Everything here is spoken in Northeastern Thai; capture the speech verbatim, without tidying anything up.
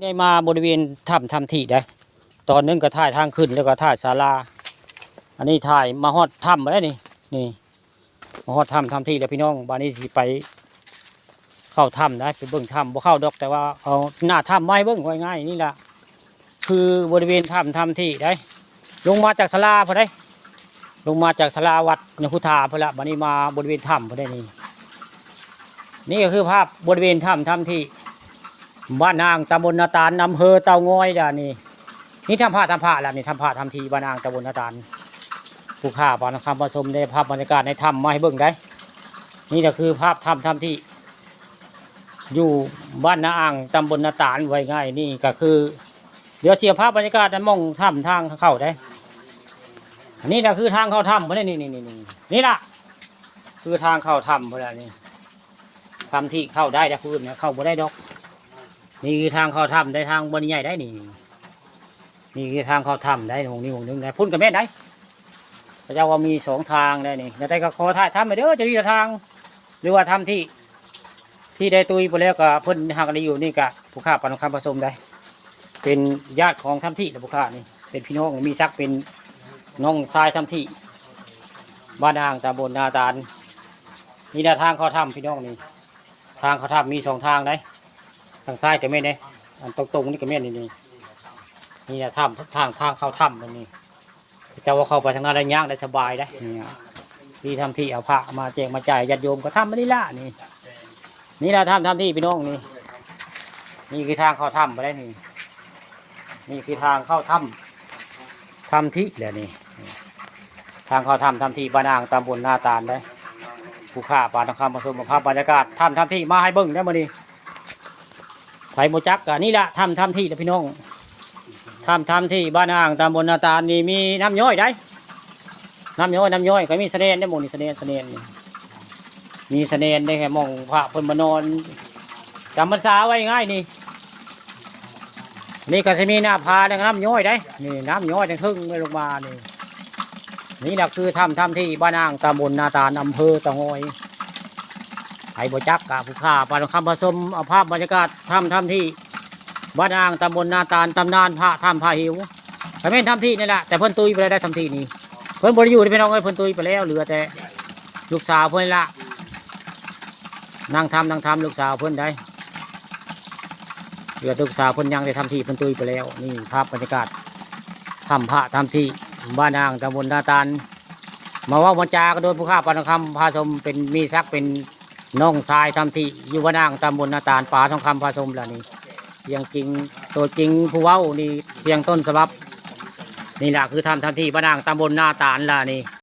ได้มาบริเวณถ้ำถ้ำที่ได้ ตอนหนึ่งก็ถ่ายทางขึ้นแล้วก็ถ่ายศาลา อันนี้ถ่ายมาฮอดถ้ำแล้วนี่ นี่ มาฮอดถ้ำถ้ำที่แล้วพี่น้อง บาดนี้สิไป เข้าถ้ำได้ ไปเบิ่งถ้ำ บ่เข้าดอก แต่ว่าเอาหน้าถ้ำมาให้เบิ่ง ว่าง่ายนี่ล่ะ คือบริเวณถ้ำถ้ำที่ได้ ลงมาจากศาลาพุ้นได้ ลงมาจากศาลาวัดยะคุธาพุ้นละ บาดนี้มาบริเวณถ้ำพุ้นได้นี่ นี่ก็คือภาพบริเวณถ้ำถ้ำที่ บ้านอ่าง ตำบลนาตาล อำเภอเต่างอย ด่านนี้ นี่ถ้ำพระถ้ำพระละนี่ ถ้ำพระถ้ำที่ บ้านอ่าง ตำบลนาตาล ผู้ข้าปานคำผสมได้ภาพบรรยากาศในถ้ำมาให้เบิ่งได้ นี่ก็คือภาพถ้ำถ้ำที่ อยู่บ้านนาอ่าง ตำบลนาตาล ว่าง่ายนี่ก็คือ เดี๋ยวเสียภาพบรรยากาศนั้นมองถ้ำทางเข้าได้ อันนี้นะคือทางเข้าถ้ำพุ้นนี่ นี่ นี่ นี่ นี่ล่ะ คือทางเข้าถ้ำพุ้นละนี่ ถ้ำที่เข้าได้แต่ผู้อื่นเนี่ยเข้าบ่ได้ดอก นี่คือทางเข้าถ้ำได้ ทางบ่อนใหญ่ได้นี่ นี่คือทางเข้าถ้ำได้ หม่องนี้หม่องหนึ่งได้ พุ้นก็แม่นได้ พระเจ้าว่ามีสองทางได้นี่ แล้วแต่ก็ขอถ่ายถ้ำไปเด้อ จะมีแต่ทาง หรือว่าถ้ำที่ ที่ได้ตุยไปแล้วก็เพิ่นหากได้อยู่นี่ก็ผู้ข้าปานคำผสมได้ เป็นญาติของถ้ำที่และผู้ข้านี่ เป็นพี่น้อง มีศักดิ์เป็นน้องชายถ้ำที่ บ้านอ่าง ตำบลนาตาล นี่นะทางเข้าถ้ำพี่น้องนี่ ทางเข้าถ้ำมีสองทางได้ ทางซ้ายก็แม่นเด้ อันตรงๆนี่ก็แม่นนี่ นี่ นี่นะถ้ำ ทาง ทางเข้าถ้ำมันนี่ เจ้าว่าเข้าไปทางนั้นได้ย่างได้สบายได้ นี่ ที่ถ้ำที่เอาพระมาแจกมาจ่ายญาติโยมก็ถ้ำมันนี่ล่ะนี่ นี่นะถ้ำ ถ้ำที่พี่น้องนี่ นี่คือทางเข้าถ้ำไปได้นี่ นี่คือทางเข้าถ้ำ ถ้ำที่แหละนี่ ทางเข้าถ้ำ ถ้ำที่ บ้านอ่าง ตำบลนาตาลได้ ผู้ข้าปานคำผสมภาพบรรยากาศถ้ำ ถ้ำที่มาให้เบิ่งได้มื้อนี้ ไผบ่จักก็นี่ล่ะ ถ้ำ ถ้ำที่ล่ะพี่น้อง ถ้ำ ถ้ำที่ บ้านอ่าง ตำบลนาตาลนี่มีน้ำย้อยได้ น้ำย้อย น้ำย้อยก็มีสะแนนได้หมู่นี่ สะแนน สะแนนนี่ มีสะแนนได้แค่หม่องพระเพิ่นมานอนจำพรรษาไว้ง่ายนี่ นี่ก็สิมีหน้าผา แล้วก็น้ำย้อยได้ นี่น้ำย้อยจั่งเทิงเลยลงมานี่ นี่ล่ะคือถ้ำ ถ้ำที่ บ้านอ่าง ตำบลนาตาล อำเภอเต่างอย ไผบ่จักก็ผู้ข้าปานคำผสมเอาภาพบรรยากาศถ้ำ ถ้ำที่ บ้านอ่าง ตำบลนาตาล ตำนานพระถ้ำพระหิว ก็แม่นถ้ำที่นี่ล่ะ แต่เพิ่นตุยไปแล้วได้ถ้ำที่นี่ เพิ่นบ่ได้อยู่เด้อพี่น้องเอ้ย เพิ่นตุยไปแล้ว เหลือแต่ลูกสาวเพิ่นนี่ล่ะ นั่งถ้ำ นั่งถ้ำ ลูกสาวเพิ่นได้ เหลือลูกสาวเพิ่นยัง แต่ถ้ำที่เพิ่นตุยไปแล้ว นี่ภาพบรรยากาศถ้ำพระถ้ำที่ บ้านอ่าง ตำบลนาตาล มาเว้ามาจากันโดยผู้ข้าปานคำผสม เป็น มีศักดิ์เป็นน้องชายถ้ำที่ อยู่บ้านอ่าง ตำบลนาตาล ปาทองคำผสมล่ะนี่ เสียงจริง ตัวจริงผู้เว้านี่ เสียงต้นฉบับ นี่ล่ะคือถ้ำ ถ้ำที่ บ้านอ่าง ตำบลนาตาลล่ะนี่